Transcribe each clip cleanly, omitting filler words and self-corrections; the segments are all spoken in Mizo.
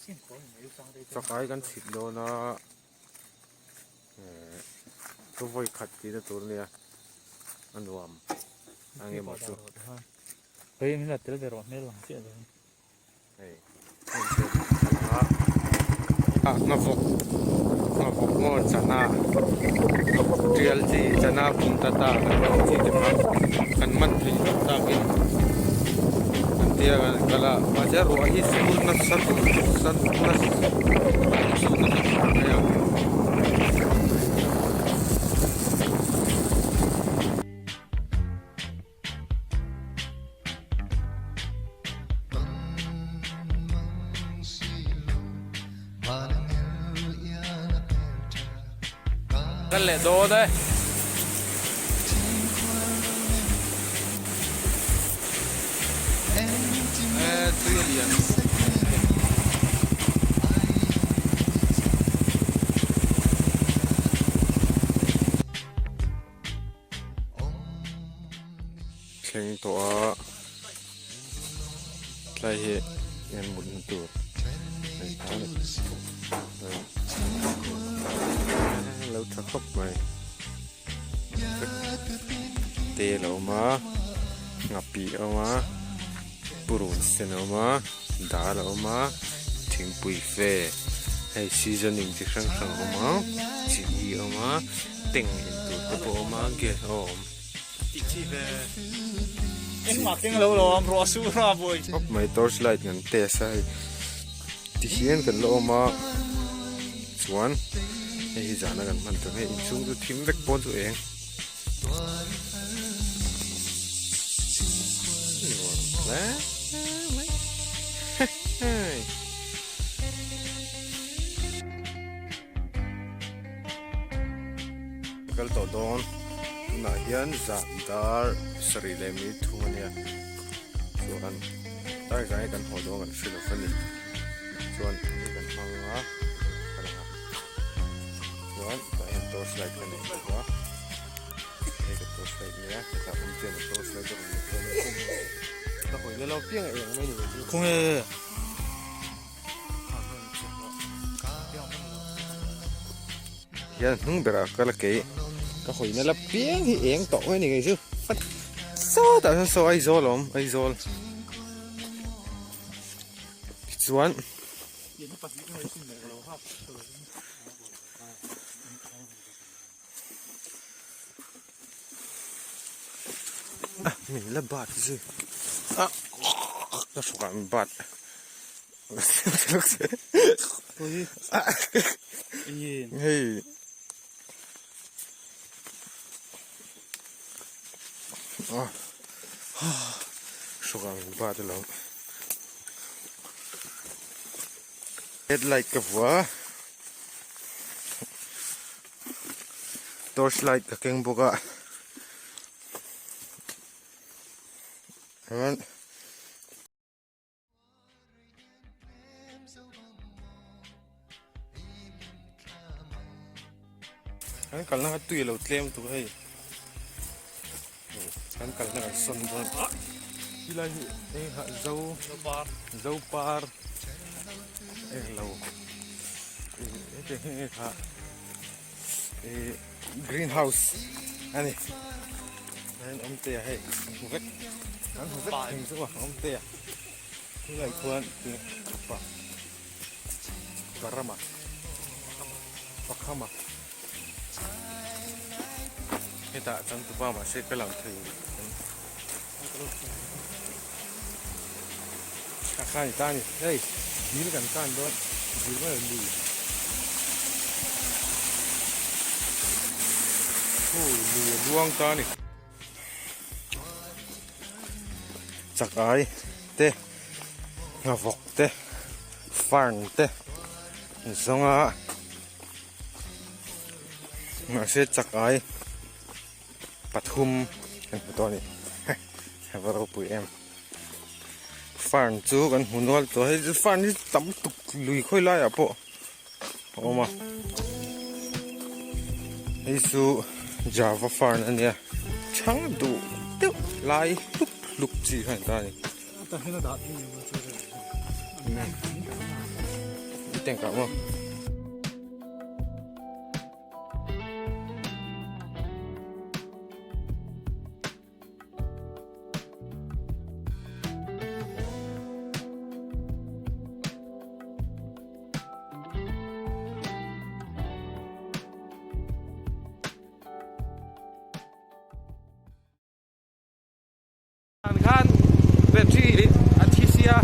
Chakai kan chhit dawn a eh chu vawi khat tihna tur ania a nuam a nge maw chu. Hei nghavawk nghavawk maw chana nghavawk tial chi chana bung ta ta kan tih chi te kha kan man theih hlauh takin kan tia kan kal a mahse ruah hi sur nasa duh nasa nasa sur nasa khawp mai a. Kan leh dawn e. E tui a lian. Thleng tawh a tlai hi en mutna tur a ni ta a lo tha khawp mai te a lo awm a nghapih a awm a purun sen a awm a dal a awm a thingpui fe hei seasoning chi hrang hrang a awm a chili a awm a. Teng in tur te pawh a awm a gas a awm. Tih chi ve. Engmah keng lo lo am ruah su ra buai. Khawp mai torch light kan test a hei ti hian kan la awm a chuan hei hi zana kan hman tur hei inchhung chu thim vek pawn chu eng. Nuam hle mai hehei. Kal tawh dawn tunah hian zan dar sarih leh minute thum a nia chuan tlai zan hi kan haw dawn kan hre lo a ni chuan ni kan hmang a kan ang a chuan tah hian torch light ka nei bawk a hei ka torch light nia hetah awm chian a torch light a rawn la khawm a ka hawi na lo piang a eng mai ni mai chu. Khawnge. Hian hnung berah kal a keih ka hawina la piang hi eng tawh mai a ni ngei chu sawtah sawn saw Aizawl a awm Aizawl tichuan a min la bat zui a ka hrawkah min bat. Hei hrawkah min bat alawm headlight ka vuah a torch light ka keng bawk a chuan. Kan kalna kha tui a lo tlem tuk a hei kan kalna kan sawn dawn helai hi hei ha zo zo par englo hetiang hi nge kha ih green house a ni hian awmtea hei an hmu vek an hmu vek thei chu a awmtea helai khuan pa parama pakhama hetah changtupa mahse ka lang thei Ka kha ni ta ni hei dil kan kan dawn dil mai a lui hu lui a luang ta ni chak ai te nghavawk te fern te zawnga mahse chak ai. Pathum kan hmu tawh a ni a va ropui em fern chu kan hmu nual tawh hei fern hi tam tuk lui khawi laiah pawh a awm a hei chu java fern a nia chhang duh deuh lai hlup hlup chi kha a ni ta a ni. tank ah maw. An khan battery a thi sia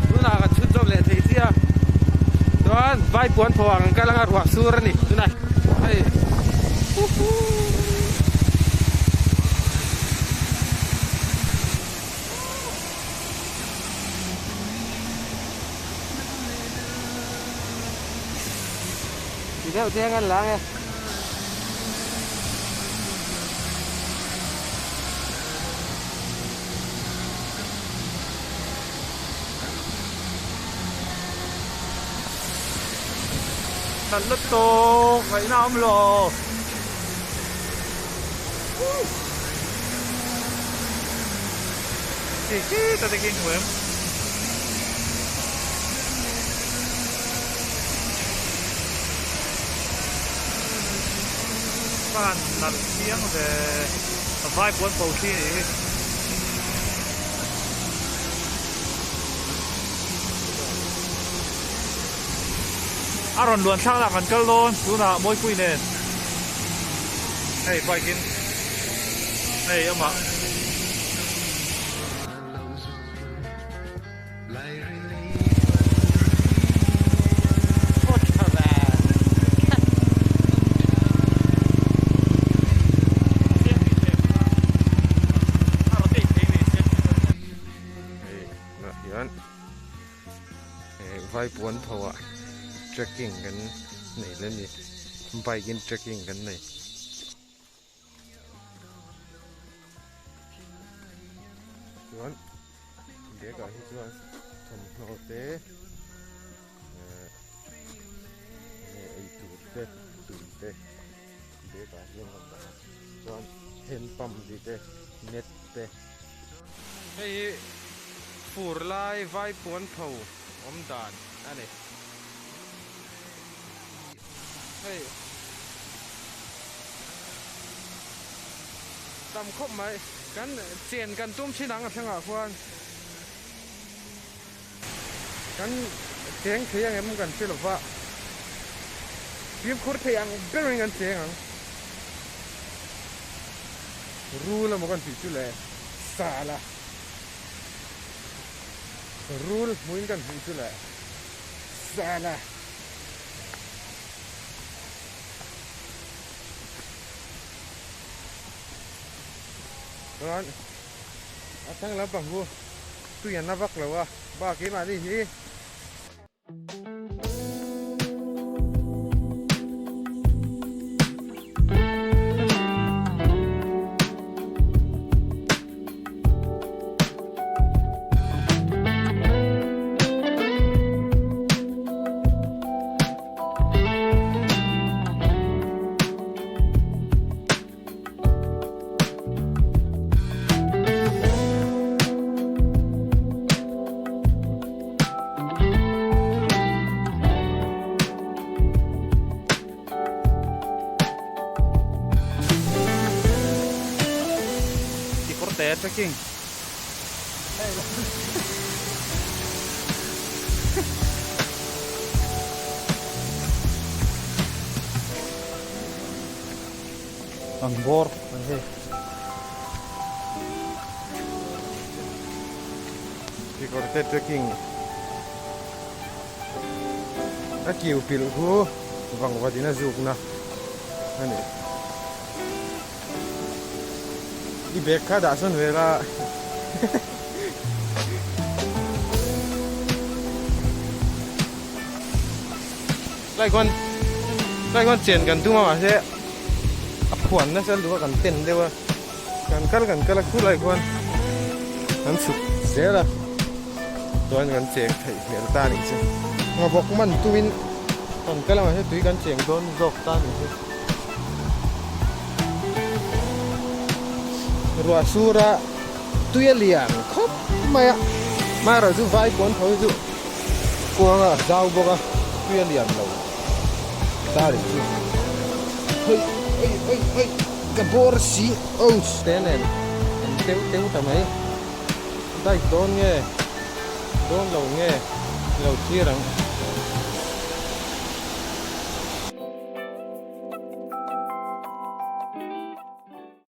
tunah kan chhun zawm leh thei sia chuan vai puan pho ang kal anga ruah sur a ni tunah hei Ti deuh te ang an lang e. Nalh lutuk ngaihna a awm lo. Khi khi ta te khi hmu em. Fan nalh chiang ve a vai puan pho khi anih hi. A rawn luan thlak lah kan kal dawn tunah Mawipui nen hei bike in hei amah. Hei tunah hian vai puan tho ah trekking kan nei le ni bike in trekking kan nei. Chuan bag ah hi chuan thawmhnaw te eh eitur te tui te bag ah hian a awm a chuan hand pump tih te net te. Hei hi fur lai vai puan tho awm dan a ni. Hei tam khawp mai kan chen kan tum thin ang a thlengah khuan kan cheng thei ang em kan hre lova fimkhur thei ang berin kan cheng ang rul emaw kan tih chu le sala rul hmuin kan hmuh chu le sala. Chuan a thleng lampang chu tui an la vak lo a bak keimahni hi. Kekawr te trekking. Ang bawr ang hei. Kekawr te trekking a kiu pilh khu vangvat in a zukna a ni. I bag kha dah sawn vel a. Lai khuan lai khuan chen kan tum a mahse a phuan nasa luh a kan ten deuh a kan kal kan kal a khu lai khuan kan chhuk zel a chuan kan cheng theih hmel ta anih chu ngawbawk man tumin kan kal a mahse tui kan cheng dawn zawk ta anih chu. Ruah sur a tui a lian khawp mai a amaherawh chu vai pawn tho hi chu kuang a zau bawk a. tui a lian lo dar in chu hei hei hei hei ka bawr si ouch te nen an teu teu ta mai dive dawn nge dawn lo nge i lo thlir ang.